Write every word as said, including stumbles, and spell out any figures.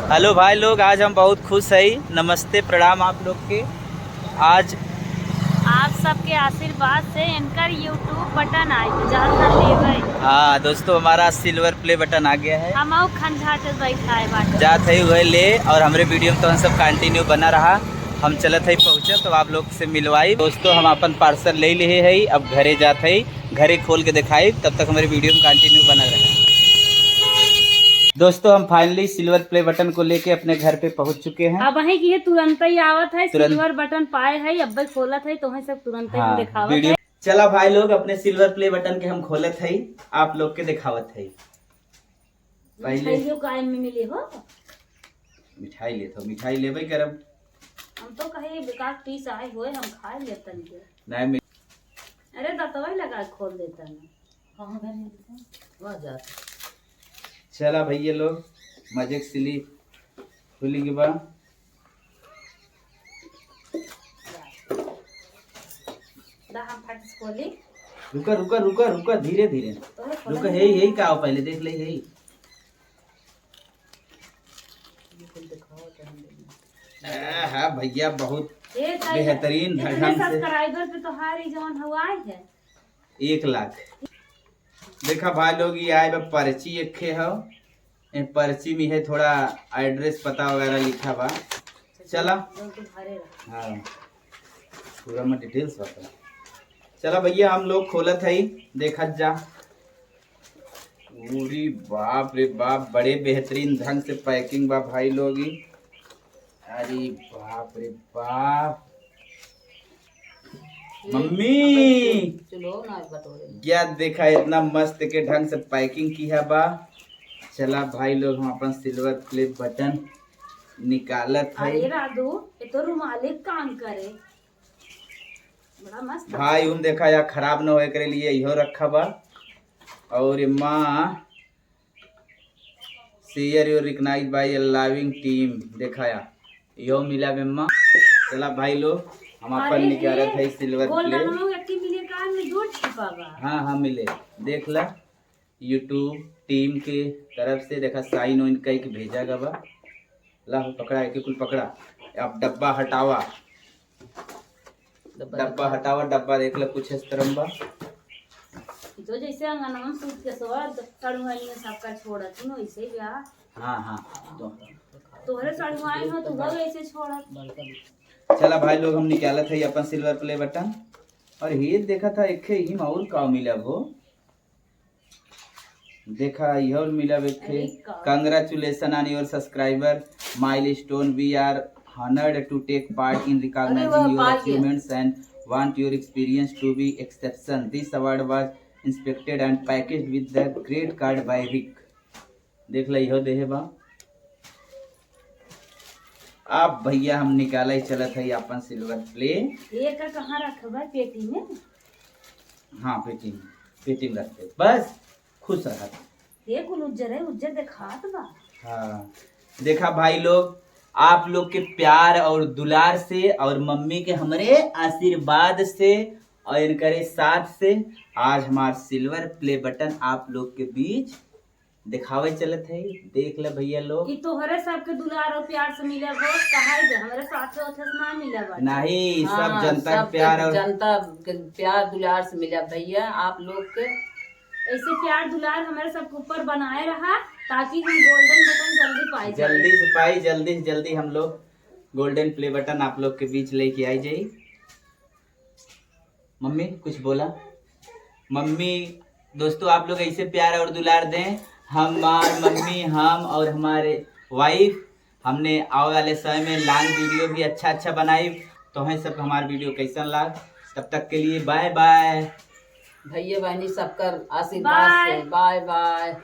हेलो भाई लोग, आज हम बहुत खुश है। नमस्ते, प्रणाम आप लोग के। आज आप सबके आशीर्वाद से इनकर YouTube बटन आए, जहाँ से लेबै। हाँ दोस्तों, हमारा सिल्वर प्ले बटन आ गया है। हम आउ खंझाटे बैठाए बाटे। जात है वह ले, और हमरे वीडियो में तो हम सब कंटिन्यू बना रहा। हम चलत है पहुँचे तो आप लोग से मिलवाई। दोस्तों, हम अपन पार्सल ले लिए है, अब घरे जात है, घरे खोल के दिखाई। तब तक हमारे वीडियो में कंटिन्यू बना रहे। दोस्तों, हम फाइनली सिल्वर प्ले बटन को लेके अपने घर पे पहुंच चुके हैं। अब वहीं की है, तुरंत ही आवत है, तुरंत। सिल्वर बटन पाए है, अब खोलत है, तो वहीं सब तुरंत ही हाँ, दिखावत वीडियो है। चला भाई लोग, अपने सिल्वर प्ले बटन के हम खोलत है, आप लोग के दिखावत है। पहले मिठाइयों का आइम में मिली हो। मिठाई लेत हो, मिठाई लेबे करब। हम तो कहे बेकार पीस आए हुए, हम खाए लेतन के। नहीं मिल- अरे दतवा ही लगा के खोल देता ना। कहाँ गए हैं? वहाँ जाते। चला भैया लोग, मजे के सिली खुली के बा। दा हम फट से खोली। रुका, रुका, रुका, रुका, धीरे, धीरे। तोहरे खोला रुका, नहीं हे, आया। हे का हो, पहले देख ले, हे। ये कुल दिखाओ तो हम देखें। आहा, भैया, बहुत ए, ताई, बेहतरीन इतने ढंग से। Subscriber पे तोहार ई जवन हुआ है। एक लाख। देखा भाई लोग, ये आए बा पर्ची एक ठे हौ। ए पर्ची में है, थोड़ा एड्रेस, पता वगैरह लिखा बा। चला। जौन तू भरे रहा। हाँ, पूरा में डिटेल्स बता। चला भैया, हम लोग खोलत हई, देखत जा। अरे बाप रे बाप, बड़े बेहतरीन ढंग से पैकिंग बा भाई लोग। ई अरे बाप रे बाप। मम्मी, चलो ना बटोरे। क्या देखा, इतना मस्त के ढंग से पैकिंग किहा बा। चला भाई लोग, हम अपन सिल्वर प्ले बटन निकालत है। अरे राधू, ये तो रुमाली काम करे। बड़ा मस्त। भाई, उन देखा या खराब न होए के लिए इहो रखा बा। और ये माँ Share your recognize by a loving team देखाया, यो मिला बेम्मा। चला भाई लोग, हम अपन अरे, निकालत है सिल्वर प्ले। गोल्डन में एक मिले का में दो छिपा बा। हाँ, हाँ, मिले। देख ला, YouTube टीम के तरफ से देखा, साइन वाइन कई के भेजा गवा। ला, पकड़ा, एक कुल पकड़ा। अब डब्बा हटावा। डब्बा डब्बा हटावा, डब्बा देख ले, कुछ इस तरह बा। ई तो जैसे अंगनवा में सूत के सोवत, सड़ुआइन सबका छोड़त, नो, ऐसे ही बा। हाँ, हाँ, तो तोहरे सड़ुआइन हो, तू हो ऐसे छोड़त। चला भाई लोग, हम निकालत है अपन सिल्वर प्ले बटन। और ये देखा था, एक ही में और का मिला हो। देखा, इहो मिला एक ठे। अरे का? Congratulations on your subscriber milestone. We are honored to take part in recognizing your achievements and want your experience to be exception. This award was inspected and packaged with the great card by Rick. देख ला, इहो देहे बा। अब भैया, हम निकाले चलत है अपन सिल्वर प्ले। ये का कहाँ रखबा, पेटी में? हाँ, पेटी में, पेटी में रखते, बस खुश रहत। ये कुल उज्जर है, उज्जर देखात बा। हाँ, देखा भाई लोग, आप लोग के प्यार और दुलार से और मम्मी के हमरे आशीर्वाद से और इनकरे साथ से आज हमार सिल्वर प्ले बटन आप लोग के बीच दिखावे चलत है। देख ले भैया लोग, ई तोहरे सबके दुलार और प्यार से मिला हो, कहाई दे, हमरे साथे ओथे से ना मिला बा। नहीं, सब हाँ, जनता के सब प्यार और जनता के प्यार दुलार से मिला भैया आप लोग के। ऐसे प्यार दुलार हमरे सबके ऊपर बनाए रहा, ताकि हम गोल्डन बटन जल्दी पाई जाए। जल्दी से पाई, जल्दी से जल्दी हम लोग गोल्डन प्ले बटन आप लोग के बीच लेके आई जाई। मम्मी कुछ बोला। मम्मी, दोस्तों, आप लोग ऐसे प्यार और दुलार दें। हमार मम्मी, हम और हमारे वाइफ, हमने आवे वाले समय में लॉन्ग वीडियो भी अच्छा अच्छा बनाई। तो हैं सब हमार वीडियो कैसन लाग, तब तक के लिए बाय बाय। भैया बहनी सबकर आशीर्वाद से बाय। बाय बाय।